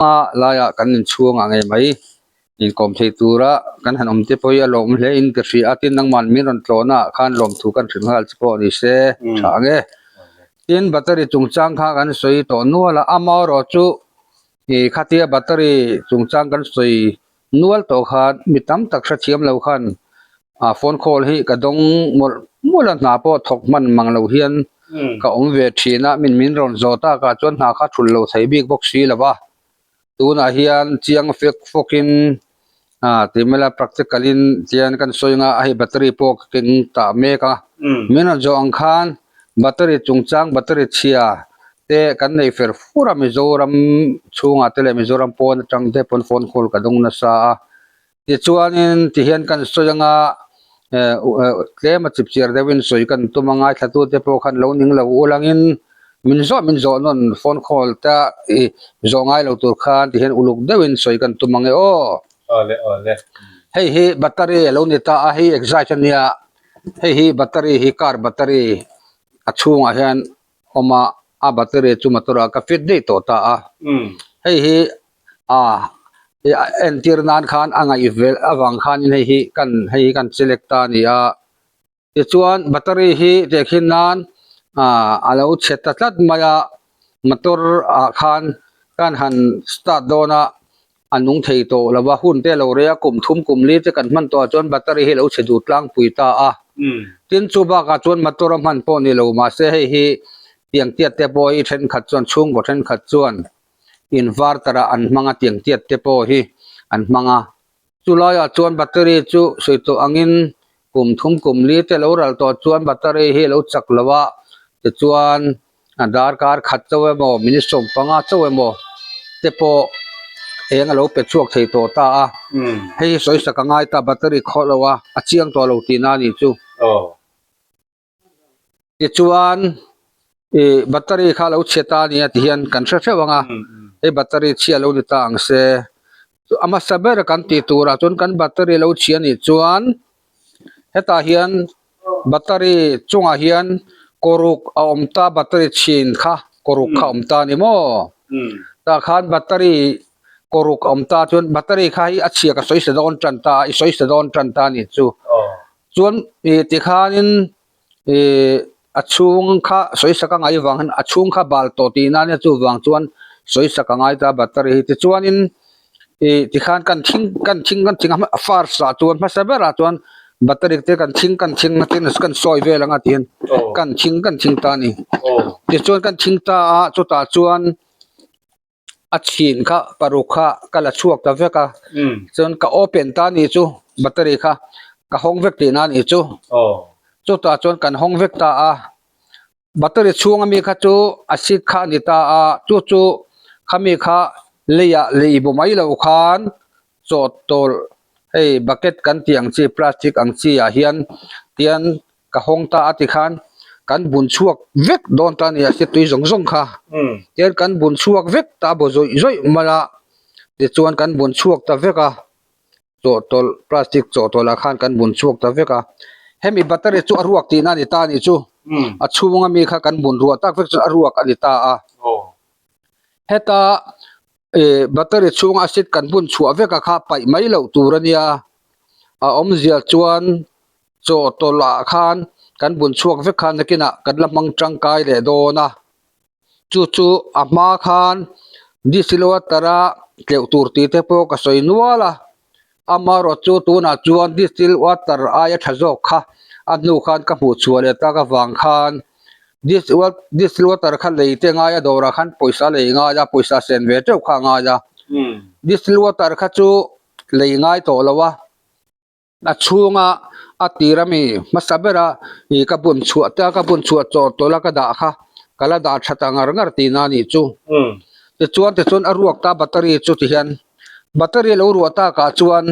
A laiah kan inchhungah ngei mai inkawm thei tura kan han awm te pawh hi a lawm hle in ka hria a, tin nangman min rawn tlawhna ah khan lawmthu kan hrilh nghal che pawh ni se tha ang e. Tin battery chungchang kha kan sawi tawh nual a, amaherawhchu ih khatia battery chungchang kan sawi Nual tawh khan mi tam tak hrethiam lo khan ah phone call hi ka dawng mawlh mawlh a, hna pawh thawk hman mang lo hian ka awm ve thin a, min min rawn zawh tak ah chuan hna kha thulh lo thei bik bawk si lo va, tunah hian chiang fek fawk in ah ti mai la practical in tian kan sawi anga hei battery pawh ka keng tah mek a, min rawn zawh ang khan battery chungchang battery chhia te kan nei fer fur a Mizoram chhungah te leh Mizoram pawn atang te pawn phone call ka dawng nasa a tichuanin tihian kan sawi anga eh tlem a chipchiar deuhin sawi kan tum a ngaithla te pawh khan lo ning lo ulangin min zawh min zawh nawn phone call te ih zawh ngai lo tur khan tihian uluk deuhin sawi kan tum ang e aw. Awle awle. Hei hi battery a lo ni ta a hei exide ania hei hi battery hi car battery a chhungah hian awm a a battery chu motor ah ka fit daih tawh ta a hei hi ah a entir nan khan a ngaih velh avang khanin hei hi kan hei hi kan select ta a ni a tichuan battery hi tehkhin nan ah a lo chhe ta tlat mai a motor ah khan kan han start dawn a. A nung thei tawh lo a, hun te lo rei a, kum thum kum li te kan hman tawh ah chuan battery hi lo chhe duh tlangpui ta a. Tin chu bakah chuan motor a hman pawh ni lo mahse hei hi tiang tiat te pawh hi thenkhat chuan chhungkaw thenkhat chuan inverter ah an hmang a tiang tiat te pawh hi an hmang a. Chulaiah chuan battery chu sawi tawh angin kum thum kum li te lo ral tawh chuan battery hi a lo chak lo a, tichuan a darkar khat chauh emaw minute 15 chauh emaw te pawh eng a lo pe chhuak thei tawh ta a, hei hi sawi sak a ngai ta battery khawh lo a, a chiang tawh lo tihna a nih chu. Tichuan ih battery kha a lo chhe ta a ni a ti hian kan hre hreuh ang a, hei battery chhia lo ni ta ang se, a hmasa ber kan tih turah chuan kan battery lo chhia a nih chuan hetah hian battery chungah hian kawruk a awm ta battery chhin kha kawruk kha a awm ta a ni maw tah khan battery kawruk a awm ta chuan battery kha hi a chhia ka sawi sa dawn tan ta a i sawi sa dawn tan ta a nih chu. Chuan ih tikhanin ih a chhung kha sawisak a ngaih vang hian a chhung kha bal tawh tih nan chu vang chuan sawisak a ngai ta battery hi tichuanin ih tikhan kan thing kan thing kan thing a first ah chuan hmasa berah chuan battery te kan thing kan thing na ten kan sawi vel anga ti hian kan thing kan thing ta a ni tichuan kan thing ta a chutah chuan. A chhin kha paruk kha ka la chhuak ta vek a chuan ka open ta a nih chu battery kha ka hawng vek tihna a nih chu chutah chuan kan hawng vek ta a battery chhung ami kha chu a seat kha a ni ta a chu chu khami kha leiah lei bu mai lo khan chawhtawlh hei bucket kan tih ang chi plastic ang chi ah hian tian ka hawng ta a tikhan kan bun chhuak vek dawn ta a ni a situi zawng zawng kha tian kan bun chhuak vek ta a baw zawih zawih mai a tichuan kan bun chhuak ta vek a chawhtawlh plastic chawhtawlh ah khan kan bun chhuak ta vek a hemi battery chu a ruak tihna a ni ta a nih chu a chhung ami kha kan bun ruah tak vek chuan a ruak a ni ta a heta ih battery chhunga acid kan bun chhuah vek a kha paih mai loh tur a nia a awmzia chuan. Chawhtawlh ah khan kan bun chhuak vek khan nakinah kan la hmang tangkai leh dawn a chu chu a hma khan distill water a tleuh tur tih te pawh ka sawi nual a amaherawh chu tunah chuan distill water aia tha zawk kha a hnu khan ka hmuh chhuah leh tak avang khan distill water kha lei te ngai a dawrah khan pawisa lei ngai a pawisa sen ve teuh kha a ngai a distill water kha chu lei ngai tawh lo a. A chhunga a tir ami hmasa bera ih ka bun chhuah te a ka bun chhuah chawr tawlh a ka dah kha ka la dah tha ta ngar ngar tihna a nih chu. Tichuan tichuan a ruak ta battery chu tihian battery a lo ruah takah chuan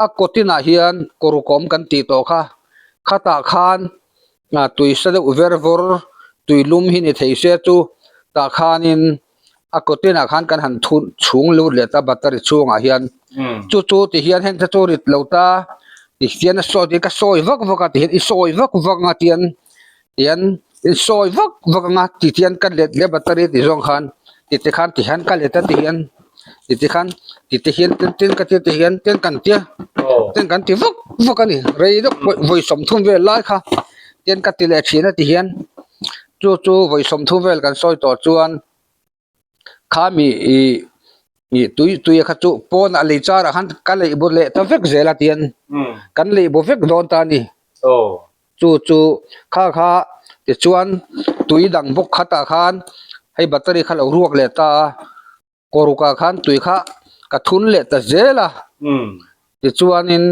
a kawt inah hian kawrukawm kan tih tawh kha khatah khan tui sa deuh ver vawr tui lum hi ni thei se chu tah khanin a kawt inah khan kan han thun chhung lut leh ta battery chhungah hian chu chu ti hian heng te chu rit lo ta ti hian a sawi ka sawi vak vak a ti hian i sawi vak vak anga tian tian i sawi vak vak anga ti hian ka let leh battery ti zawng khan ti te khan ti hian ka let a ti hian. Ti te khan ti te hian ten ten ka tia ti hian ten kan tia ten kan ti vak vak a ni rei deuh pawh vawi 30 vel lai kha ten ka ti leh thin a ti hian chu chu vawi 30 vel kan sawi tawh chuan khami ih ih tui tui kha chu pawnah lei char ah khan ka leih bu leh ta vek zel a ti hian kan leih bu vek dawn ta a ni. Chu chu kha kha tichuan tui dang bawk khatah khan hei battery kha lo ruak leh ta a kawruk ah khan tui kha ka thun leh ta zel a tichuanin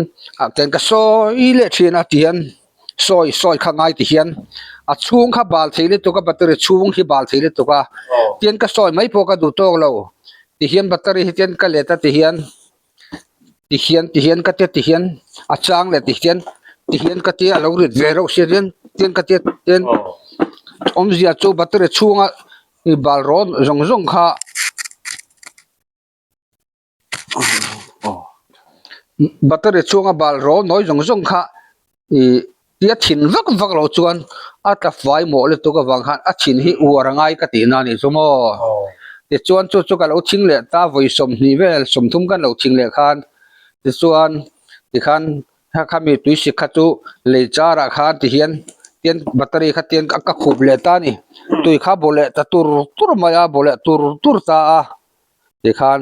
ah ken ka sawi leh thin a ti hian sawi sawi kha ngai ti hian a chhung kha bal thei lutuk a battery chhung hi bal thei lutuk a tian ka sawi mai pawh ka duh tawk lo ti hian battery hi tian ka let a ti hian. Ti hian ti hian ka tia ti hian a chang leh ti hian ti hian ka tia a lo rit ve reuh sia hian tian ka tia tian awmzia chu battery chhunga ih bal rawn zawng zawng kha battery chhunga bal rawn nawi zawng zawng kha ih tia thin vak vak loh chuan a tla fai mawh lutuk avang khan a thin hi uar a ngai ka tih na anih chu maw tichuan chu chu ka lo thing leh ta vawi 20 vel 30 kan lo thing leh khan tichuan tikhan khami tui sik kha chu lei char ah khan ti hian tian battery kha tian ka khup leh ta a ni tui kha baw leh ta tur tur mai a baw leh tur tur ta a. Tikhan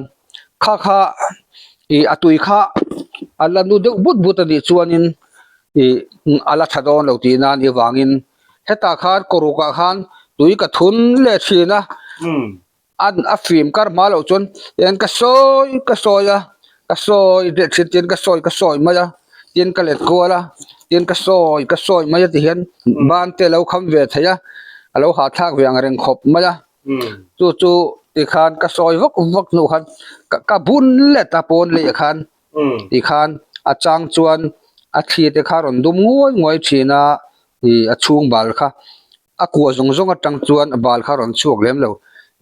kha kha ih a tui kha a la nu deuh but but a nih chuanin ih a la tha dawn lo tih nan i vangin hetah khan kawruk ah khan tui ka thun leh thin a a a fim kar hma loh chuan tian ka sawi ka sawi a ka sawi leh thin tian ka sawi ka sawi mai a tin ka let kual a tin ka sawi ka sawi mai a ti hian ban te a lo kham ve thei a a lo hahthlak ve ang reng khawp mai a. Chu chu tikhan ka sawi vak vak hnu khan ka bun let a pawn leh khan tikhan a chang chuan a thli te kha rawn dum nguai nguai thin a ih a chhung bal kha a kua zawng zawng atang chuan bal kha rawn chhuak lem lo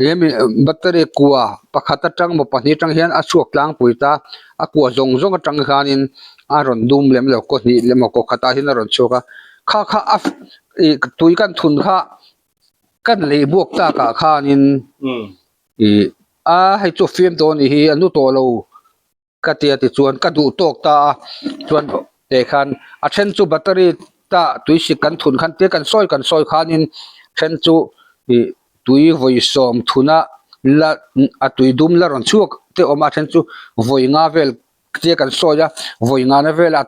hemi battery kua pakhat atang maw pahnih atang hian a chhuak tlangpui ta a kua zawng zawng atang khanin a rawn dum lem lo kaw hnih lem maw kaw khatah hian a rawn chhuak a kha kha a ih tui kan thun kha. Kan lei buak takah khanin ih a hei chu fiam tawh a nih hi a nu tawh lo ka tia tichuan ka duh tawk ta a chuan teh khan a then chu battery ta tui sik kan thun khan tia kan sawi kan sawi khanin then chu ih tui vawi sawm thuna la a tui dum la rawn chhuak te awm a a then chu vawi nga vel tia kan sawi a vawi ngana vela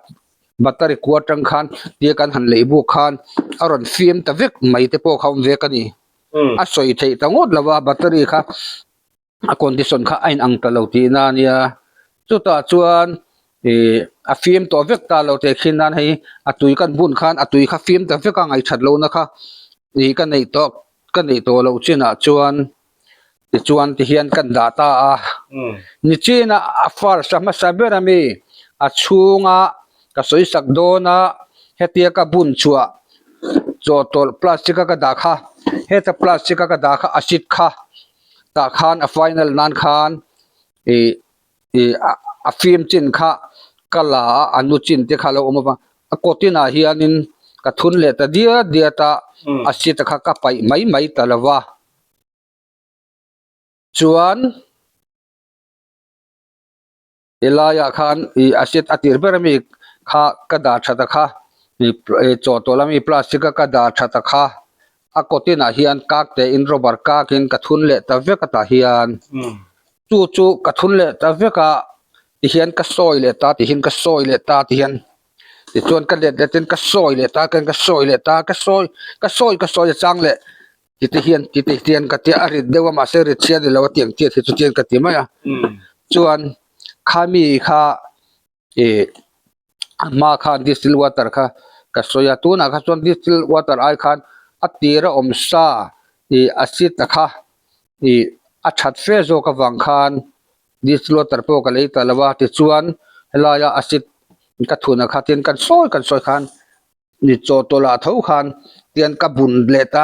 Battery kua atang khan tia kan han lei buk khan a rawn fiam ta vek mai te pawh kha awm vek a ni. A sawi theih ta ngawt lo a battery kha a condition kha a inang ta lo tihna a nia. Chutah chuan ih a fiam tawh vek ta lo teh khin nan hei a tui kan bun khan a tui kha fiam ta vek a ngaihṭhat lohna kha ih ka neih tawh ka neih tawh loh chinah chuan Tichuan tihian kan dah ta a, nichin a first a hmasa ber ami a chhunga ka sawi sak dawn a, hetia ka bun chhuah chawhtawlh plastic a ka dah kha, heta plastic a ka dah kha acid kha tah khan a final nan khan ih ih a fim chin kha ka la a, a nu chin te kha a lo awm avang a kawt inah hianin ka thun leh ta diat diat a, acid kha ka paih mai mai ta lo va. Chuan helaiah khan ih a set a tir ber ami kha ka dah that a kha ih chawhtawlh ami plastic a ka dah that a kha a kawt inah hian kak te in rubber kak in ka thun leh ta vek a tah hian chu chu ka thun leh ta vek a tihian ka sawi leh ta tihian ka sawi leh ta tihian tichuan ka let let in ka sawi leh ta ka sawi leh ta ka sawi ka sawi ka sawi a chang leh. Tite hian tite hian ka tia a rit deuh a mahse rit chhia ni lo a tiang chiat hi chu tiang ka ti mai a chuan khami kha ih a hma khan distil water kha ka sawi a tunah kha chuan distil water ai khan a tir a awm sa ih acid a kha ih a that fe zawk avang khan distil water pawh ka lei ta lo a tichuan helaia acid ka thunah kha tin kan sawi kan sawi khan. Ni chawhtawlh ah tho khan tian ka bun leh ta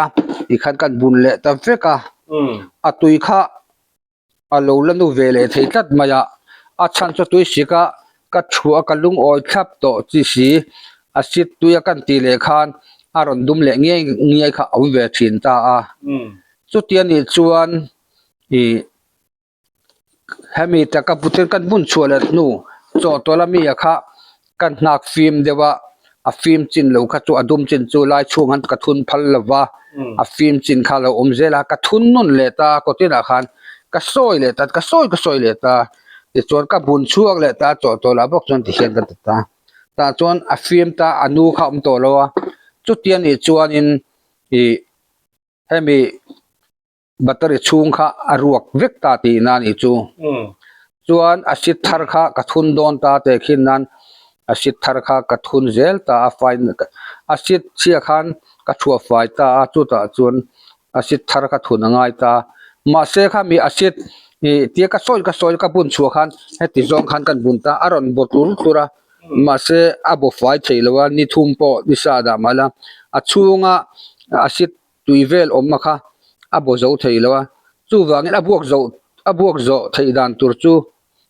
tikhan kan bun leh ta vek a a tui kha a lo la nu ve leh thei tlat mai a a chhan chu tui sik a ka thuah a ka lungawi thlap tawh chi si a sit tui a kan tih leh khan a rawn dum leh ngiai ngiai kha a awm ve thin ta a chutia nih chuan ih. Hemi taka putin kan bun chhuah leh hnu chawhtawlh a mi a kha kan nghak fim deuh a, a fim chin lo kha chu a dum chin chu lai chhung han ka thun phal lo va, a fim chin kha a lo awm zel a, ka thun nawn leh ta kawtinah khan ka sawi leh ta ka sawi ka sawi leh ta tichuan ka bun chhuak leh ta chawhtawlh ah bawk chuan tihian ka ti ta tah chuan a fim ta a nu kha a awm tawh lo a, chuti anih chuanin ih hemi. Battery chhung kha a ruak vek ta tih na nih chu. Chuan a sit thar kha ka thun dawn ta teh khin nan a sit thar kha ka thun zel ta a fai a sit chhia khan ka thuah fai ta a chutah chuan a sit thar kha thun a ngai ta. Mahse kha mi a sit ih tia ka sawi ka sawi ka bun chhuah khan heti zawng khan kan bun ta a rawn baw tlur tlur a mahse a baw fai thei lo a ni thum pawh ni sa dah mah ila a chhunga a sit tui vel awm a kha a baw zo thei lo a, chuvangin a buak zo a buak zawh theih dan tur chu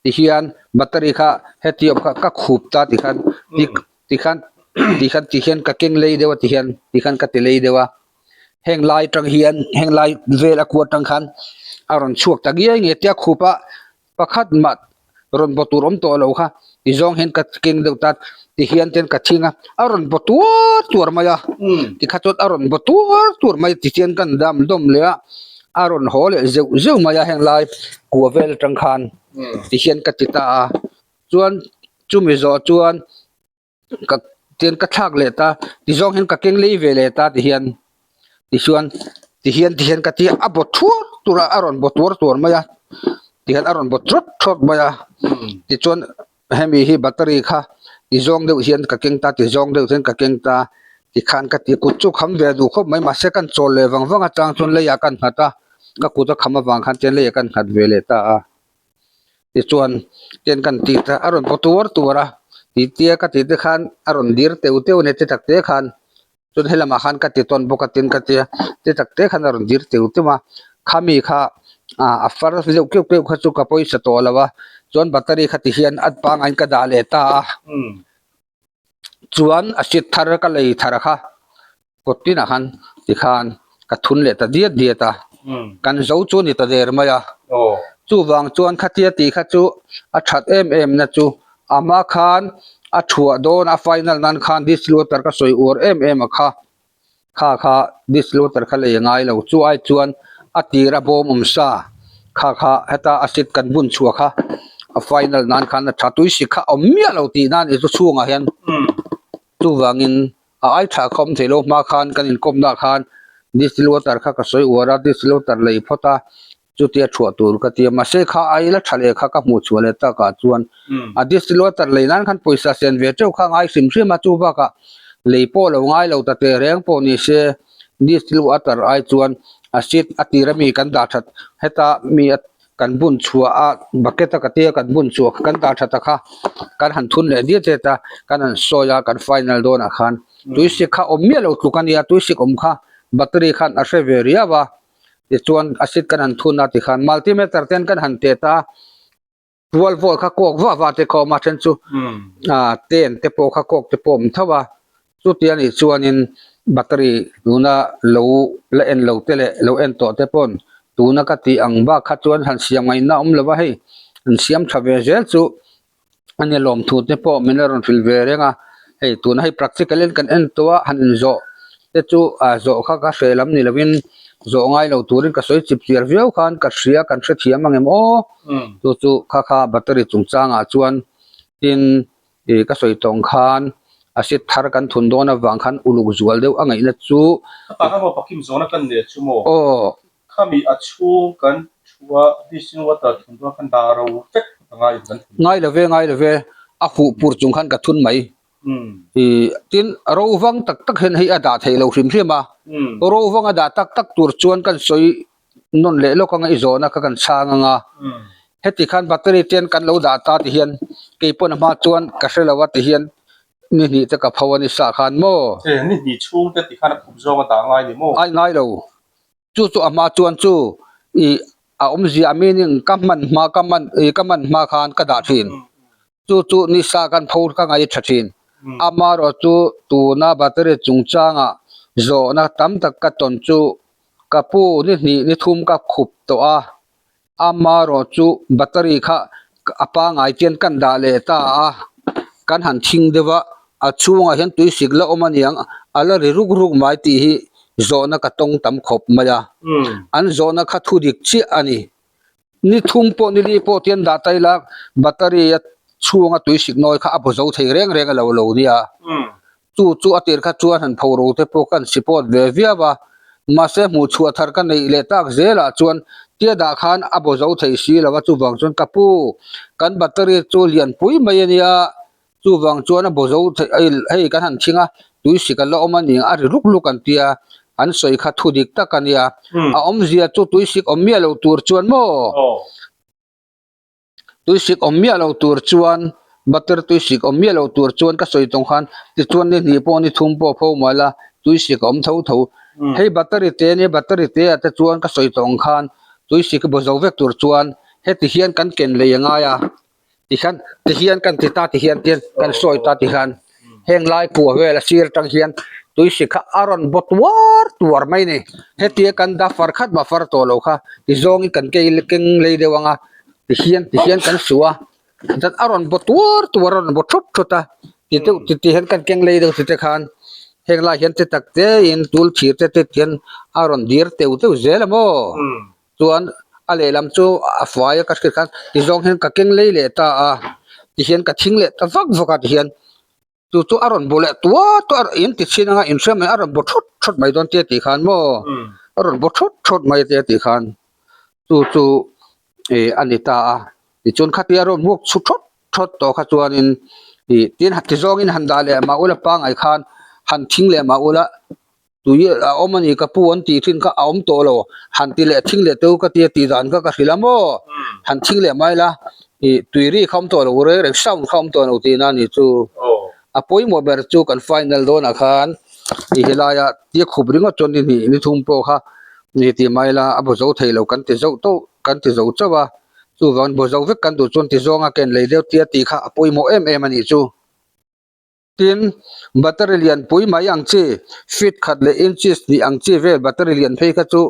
tihian battery kha heti awm kha ka khup ta tikhan tikhan tikhan tihian ka keng lei deuh a tihian tikhan ka ti lei deuh a heng lai atang hian heng lai vel a kuat atang khan a rawn chhuak ta ngiai nge tia khup a Pakhat mah rawn baw tur awm tawh lo kha ti zawng hian ka keng deuh ta ti hian ten ka thing a, a rawn baw tuar tuar mai a, tikha chuan a rawn baw tuar tuar mai ti chian kan dam dawm leh a, a rawn haw leh zeuh zeuh mai a heng lai kua vel atang khan ti hian ka ti ta a, chuan chumi zawh chuan. Ka tian ka thlak leh ta ti zawng hian ka keng lei ve leh ta ti hian tichuan ti hian ti hian ka ti a a baw thuar tur a a rawn baw tuar tuar mai a ti hian a rawn baw thawt thawt mai a tichuan hemi hi battery kha ti zawng deuh hian ka keng ta ti zawng deuh hian ka keng ta tikhan ka ti kut chu kham ve duh khawp mai mahse kan chawl leh vang vang atang chuan leiah kan nghat a ka kut a kham avang khan tian leiah kan nghat ve leh ta a. Tichuan ken kan tih te a rawn paw tuar tuar a, tih tia ka tih te khan a rawn dir teu teu a ni ti tak te khan chuan helamah khan ka ti tawn bawk a tin ka tia ti tak te khan a rawn dir teu teu a, khami kha ah a far deuh keuh keuh kha chu ka pawisa tawh lo a, chuan battery kha ti hian a pangaiin ka dah leh ta a. Chuan a seat thar ka lei thar kha kawt tinah khan tikhan ka thun leh ta diat diat a, kan zo chu a ni ta der mai a. Chuvang chuan khatia tih kha chu a that em em na chu a hma khan a thuah dawn a final nan khan distributor ka sawi uar em em a kha. Kha kha distributor kha lei a ngai lo chu ai chuan a tir a bawm awm sa kha kha heta a seat kan bun chhuah kha a final nan khan a tha tui si kha awm miah lo tih nan chu chhungah hian chuvangin a ai tha kha awm thei lo hma khan kan inkawmna khan distributor kha ka sawi uar a distributor lei phawt a. Chutia chhuah tur ka ti a, mahse kha ai la tha leh kha ka hmuh chhuah leh takah chuan a district water lei nan khan pawisa sen ve teuh kha ngai hrim hrim a, chu bakah lei pawh lo ngai lo ta teh reng pawh ni se district water ai chuan a seat a tir ami kan dah that heta mi a kan bun chhuah a bucket a ka tia kan bun chhuah kha kan dah that a kha kan han thun leh diat diat a kan han sawi a kan final dawnah khan tuisik kha awm miah lo tluk a nia tuisik awm kha battery khan a hre ve riau a. Tichuan a seat kan han thun a tikhan multimeter ten kan han tet a, 12 volt kha kawk vah vah te kha a awm a then chu ah ten te pawh kha kawk te pawh a awm tho a, chuti anih chuanin battery tuna lo la en lo te leh lo en tawh te pawn tuna ka tih ang bak kha chuan han siam ngaihna a awm lo va hei an siam tha ve zel chu. A ni lawmthu te pawh min la rawn hrilh ve reng a, hei tuna hei practical in kan en tawh a han inzawh te chu ah zawh kha ka hre lam ni lovin zawh ngai lo turin ka sawi chip chiar viau khan ka hria kan hrethiam ang em aw chu chu kha kha battery chungchangah chuan tin ih ka sawi tawng khan a seat thar kan thun dawn avang khan uluk zual deuh a ngaihna chu. Aw. Khami a chhung kan thu a, distilled water thun dawn khan dah ro vek a ngai in kan thun. Ngai lo ve, ngai lo ve, a huh pur chung khan ka thun mai. I tin ro vang tak tak hian hei a dah theih lo hrim hrim a, ro vang a dah tak tak tur chuan kan sawi nawn leh lawk anga i zawhna kha kan chhang anga, heti khan battery ten kan lo dah ta ti hian keipawn a hma chuan ka hre lo a ti hian ni hnih te ka pho a ni sa khan maw? E, ni hnih chhung te ti khan a khup zawng a dah ngai ni maw? Ai ngai lo. Chu chu a hma chuan chu i a awmzia a meaning ka hman hma ka man i ka man hma khan ka dah thin. Chu chu nisa kan pho ka ngaih tha thin. Amaherawh chu tuna battery chungchangah zawhna tam tak ka tawn chu ka pu ni hnih ni thum ka khup tawh a. Amaherawh chu battery kha a pangai chian kan dah leh ta a, kan han thing deuh a, a chhungah hian tui sik la awm aniang a la ri ruk ruk mai tih hi zawhna ka tawng tam khawp mai a, an zawhna kha thu dik chiah a ni. Ni thum pawh ni li pawh tian dah ta ila battery a chhunga tui sik nawi kha a bu zo thei reng reng a lo lo nia. Chu chu a tir kha chuan han pho ro te pawh kan support ve viau a, mahse hmuh chhuah thar ka neih leh tak zelah chuan tia dah khan a baw zo thei si lo a, chuvang chuan ka pu kan battery chu lian pui mai a nia, chuvang chuan a baw zo thei hei kan han thing a, tui sik a la awm a ni a ri ruk ruk an tia, an sawi kha thu dik tak a nia, a awmzia chu tui sik awm miah lo tur chuan maw? Tuisik awm miah lo tur chuan butter tuisik awm miah lo tur chuan ka sawi tawng khan tichuan ni hnih pawh ni thum pawh pho mah ila tuisik a awm tho tho. Hei battery te ania battery te ah te chuan ka sawi tawng khan tuisik baw zo vek tur chuan heti hian kan ken lei a ngai a tikhan tihian kan ti ta tihian tian kan sawi ta tikhan heng lai pua vel a sir atang hian tuisik kha a rawn baw tuar tuar mai a ni. Hetia kan dah far khat mah far tawh lo kha tizawngin kan keng lei deuh ang a. Tihian tihian kan su a chuan a rawn baw tuar tuar a rawn baw thut thut a ti deuh ti ti hian kan keng lei deuh ti te khan heng lai hian te tak te in tul thir te te hian a rawn dir teuh teuh zel a maw chuan a lehlam chu a fai a ka hriat khan ti zawng hian ka keng lei leh ta a tihian ka thing leh ta vak vak a tihian. Chu chu a rawn bu leh tuar tuar in ti chhin anga inhriam mai a rawn bu thut thut mai dawn tia tih khan maw a rawn bu thut thut mai tia tih khan chu chu ih a ni ta a tichuan khatia rawn hmuak chhu thawt thawt tawh kha chuanin ih tin ti zawngin han dah leh mah ula pangai khan han thing leh mah ula Tui a awm a ni ka pu an tih thin kha a awm tawh lo, han ti leh thing leh teu ka tia tih dan kha ka hrilh a maw? Han thing leh mai la, ih tui ri kha awm tawh lo reng reng sound kha awm tawh lo tihna a ni chu. A pawimawh ber chu kan final dawnah khan ih helaia tia khup ringawt chuan ni hnih ni thum pawh kha ni tih mai la a bu zo thei lo kan ti zo tawh kan ti zo chauh a, chuvangin bu zo vek kan duh chuan ti zawnga ken lei deuh tia tih kha a pawimawh em em a nih chu. Tin, battery lian pui mai ang chi, feet khat leh inches hnih ang chi vel battery lian phei kha chu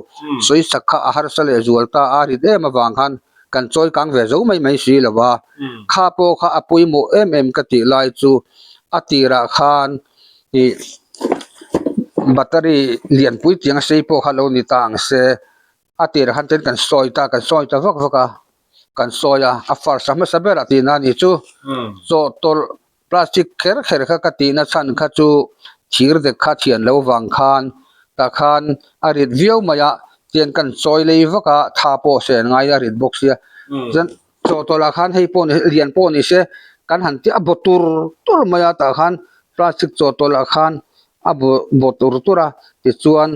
sawi sak kha a harsa leh zual ta a rit em avang khan kan chawi kang ve zo mai mai si lo va. Kha pawh kha a pawimawh em em ka tih lai chu a tirah khan ih battery lian pui tiang a sei pawh kha lo ni ta ang se a tirah khan chuan kan sawi ta kan sawi ta vak vak a kan sawi a a first a hmasa berah tihna a ni chu chawhtawlh Plastic kher kher kha ka tihna chhan kha chu thir dek kha thian lo vang khan tah khan a rit viau mai a, tian kan chawi lei vak a, tha pawh sen ngai a rit bawk sia. Chuan chawhtawlh ah khan hei pawh ni lian pawh ni se kan han ti a baw tur tur mai a tah khan plastic chawhtawlh ah khan a baw baw tur tur a tichuan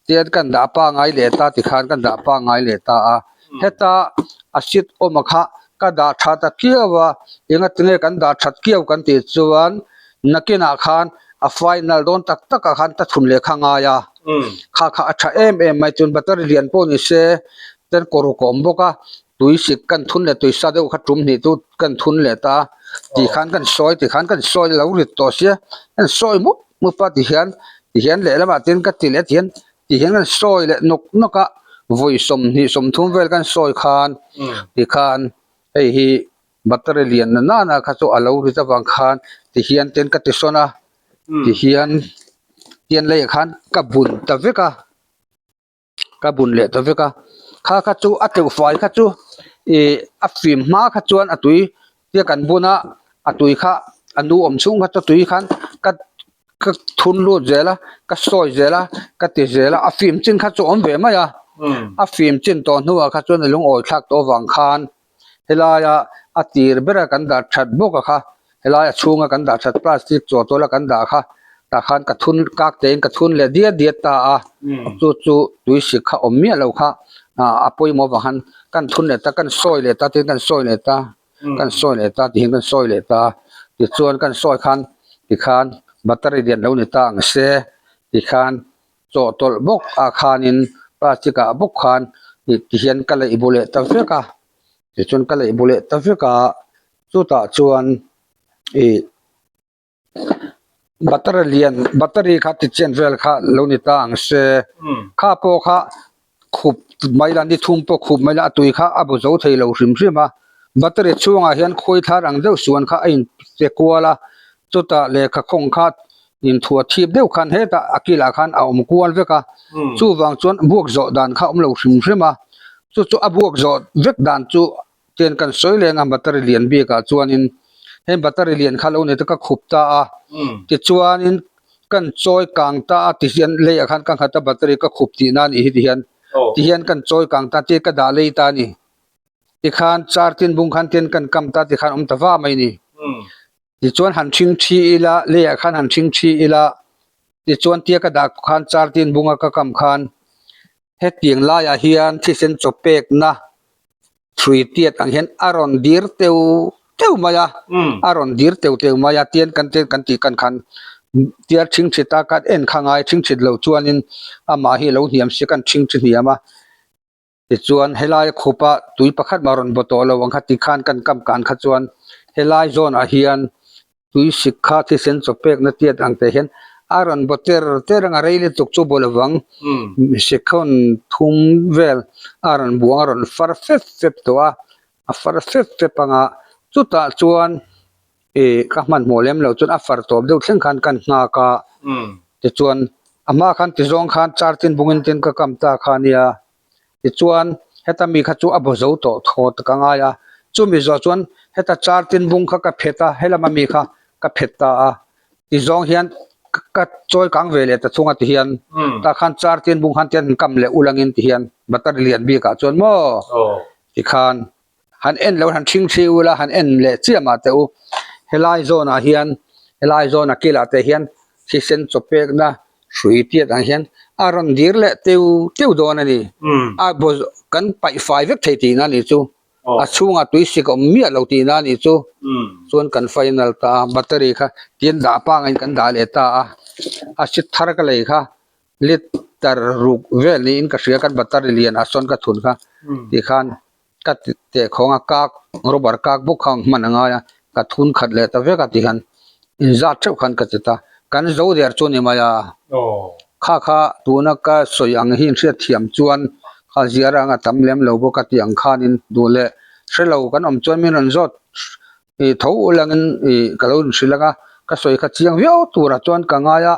tian kan dah pangai leh ta tikhan kan dah pangai leh ta a heta a seat awm a kha ka dah that a kiau a enga tinge kan dah that kiau kan tih chuan nakinah khan a final dawn tak tak ah khan ta chhun leh kha ngai a kha kha a tha em em mai chuan battery lian pawh ni se chuan kawr uk a awm bawk a tui sik kan thun leh tui sa deuh kha tum hnih chu kan thun leh ta tih khan kan sawi ti khan kan sawi lo rit tawh sia kan sawi mup mup a ti hian ti hian lehlamah tin ka ti leh ti hian ti hian kan sawi leh nawk nawk a vawi sawmhnih sawmthum vel kan sawi khan ti khan hei hi battery lian na nana kha chu a lo rit avang khan ti hian ten ka ti sawn a ti hian tian leiah khan ka bun ta vek a. ka bun leh ta vek a kha kha chu a teuh fai kha chu ih a fim hma kha chuan a tui tia kan bun a a tui kha a nu awm chhung kha chu tui khan ka ka thun lut zel a ka sawi zel a ka ti zel a a fim chin kha chu a awm ve mai a a fim chin tawh hnuah kha chuan a lungawi thlak tawh avang khan helaia a tir bera kan dah that bawk a kha helai a chhunga kan dah that plastic chaw tawla kan dah kha tah khan ka thun kak tein ka thun leh diat diat ta a chu chu tui sik kha awm miah lo kha ah a pawimawh avang khan kan thun leh ta kan sawi leh ta tin kan sawi leh ta kan sawi leh ta tihian kan sawi leh ta tichuan kan sawi khan tikhan battery lian lo ni ta ang se tikhan chawhtawlh bawk ah khanin plastic ah bawk khan ih tihian ka leih bu leh ta vek a tichuan ka leih bu leh ta vek a chutah chuan ih battery lian battery kha ti chen vel kha lo ni ta ang se kha pawh kha khup. mai la ni thum pawh khup mai la a tui kha a bu zo thei lo hrim hrim a battery chhungah hian khawi thar ang deuh suan kha a in che kual a chutah lehkha khawng kha inthuah thip deuh khan hetah a kilah khan a awm kual vek a chuvang chuan buak zawh dan kha a awm lo hrim hrim a chu chu a buak zawh vek dan chu tian kan sawi leng a battery lian bikah chuanin heng battery lian kha lo ni te ka khup ta a tichuanin kan chawi kang ta a tihian leiah khan ka nghat a battery ka khup tihna a nih hi tihian tihian kan chawi kang ta tia ka dah lei ta a ni tikhan char tin bung khan tian kan kam ta tikhan awm ta va mai a ni. Tichuan han ṭhing ṭhi ila, leiah khan han ṭhing ṭhi ila, tichuan tia ka dah khan char tin bunga ka kam khan hetiang laiah hian thisen chaw pekna hrui tiat ang hian a rawn dir teu teu mai a, a rawn dir teu teu mai a, tian kan tian kan tih kan khan tia ṭhing ṭhi ta khan en kha ngai ṭhing ṭhit loh chuanin amah hi a lo hniam si khan ṭhing ṭhi hniam a. Tichuan helai khupa tui pakhat mah rawn baw tawh lo ang kha tikhan kan kam kan kha chuan helai zawnah hian tui sik kha thisen chaw pekna tiat ang te hian a rawn baw ter ter ang a rei lutuk chu baw lovang second thum vel a rawn buang a rawn far fep fep tawh a a far fep fep ang a chutah chuan ih ka hmanhmawh lem loh chuan a far tawp deuh thleng khan kan nghak a tichuan a hma khan tizawng khan char tin bungin tin ka kam ta kha ania tichuan heta mi kha chu a baw zo tawh thawt ka ngai a chumi zawh chuan heta char tin bung kha ka phet a helama mi kha ka phet ta a tizawng hian ka chawi kang ve leh ta chhunga tihian tah khan char tin bung khan tian kam leh ulangin tihian battery lian bikah chuan maw tikhan. Han en lo han ṭhing ṭhi ula han en leh chiah mah teh u. Helai zawnah hian helai zawn a kilah te hian thisen chaw pekna hrui tiat ang hian a rawn dir leh teu teu dawn a ni. A baw kan paih fai vek thei tihna a nih chu. A chhungah tui sik a awm miah lo tihna a nih chu. Chuan kan final ta a battery kha tin dah pangain kan dah leh ta a. A sit thar ka lei kha liter ruk vel niin ka hria kan battery lian ah sawn ka thun kha tikhan ka teh khawng a kak rubber kak bawk kha ang hman a ngai a ka thun khat leh ta vek a tikhan inzat theuh khan ka ti ta kan zo der chu a ni mai a kha kha tuna ka sawi ang hi in hriat thiam chuan kha ziar anga tam lem lo bawk a tih ang khanin duh leh hrelo kan awm chuan min rawn zawt Ih tho ulangin ih ka lo inhrilh ang a, ka sawi kha chiang viau turah chuan ka ngai a,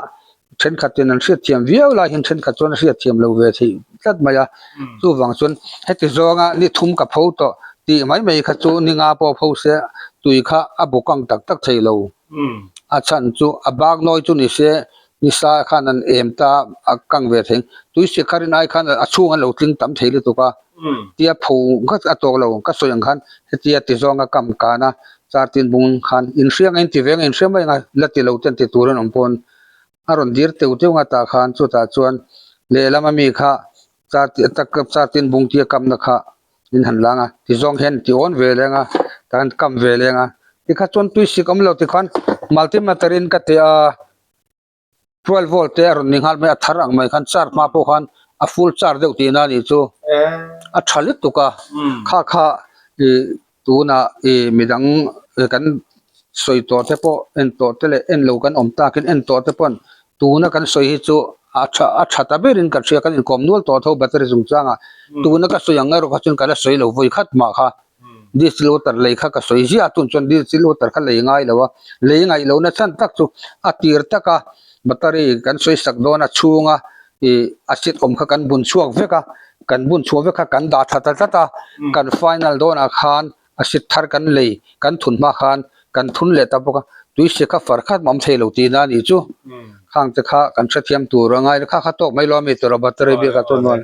thenkhatin an hriatthiam viau lai hian thenkhat chuan a hriatthiam lo ve theih tlat mai a, chuvang chuan heti zawnga ni thum ka pho tawh tih mai mai kha chu ni nga pawh pho se tui kha a bu kang tak tak thei lo. A chhan chu a bak nawi chu ni se nisa khan an em ta a kang ve thei tui sikharin ai khan a chhung an lo tling tam thei lutuk a. Tia pho nghat a tawk lo ka sawi ang khan hetia ti zawnga kam kan a char tin bung khan inhriang a inti veng a inhriang mai ang a la ti lo ten ti tur an awm pawn a rawn dir teu teu nga tah khan chutah chuan lehlam ami kha char char tin bung tia kamna kha in han lang a ti zawng hian ti awn ve leng a tah hian kam ve leng a tikha chuan tui sik awm lo tikhan multimeter in ka ti a. 12 volt te a rawn ni nghal mai a thar ang mai khan char hma pawh khan a full char deuh tihna a nih chu a tha lutuk a kha kha ih tunah ih midang kan sawi tawh te pawh en tawh te leh en lo kan awm takin en tawh te pawn tuna kan sawi hi chu a tha a tha ta berin ka hria kan inkawm nual tawh tho battery chungchangah tuna ka sawi ang erawh kha chuan ka la sawi lo vawi khat mah kha. Distil water lei kha ka sawi ziah a tun chuan distil water kha lei ngai lo a lei ngaih loh na chhan tak chu a tir tak a battery kan sawi sak dawn a chhunga ih acid awm kha kan bun chhuak vek a kan bun chhuah vek kha kan dah tha ta tlat a kan final dawnah khan acid thar kan lei kan thun hma khan kan thun leh ta bawk a tui si kha far khat mah awm thei lo tih na a nih chu khang te kha kan hrethiam tur a ngai kha kha tawk mai lo a mi tur a battery biakah chuan.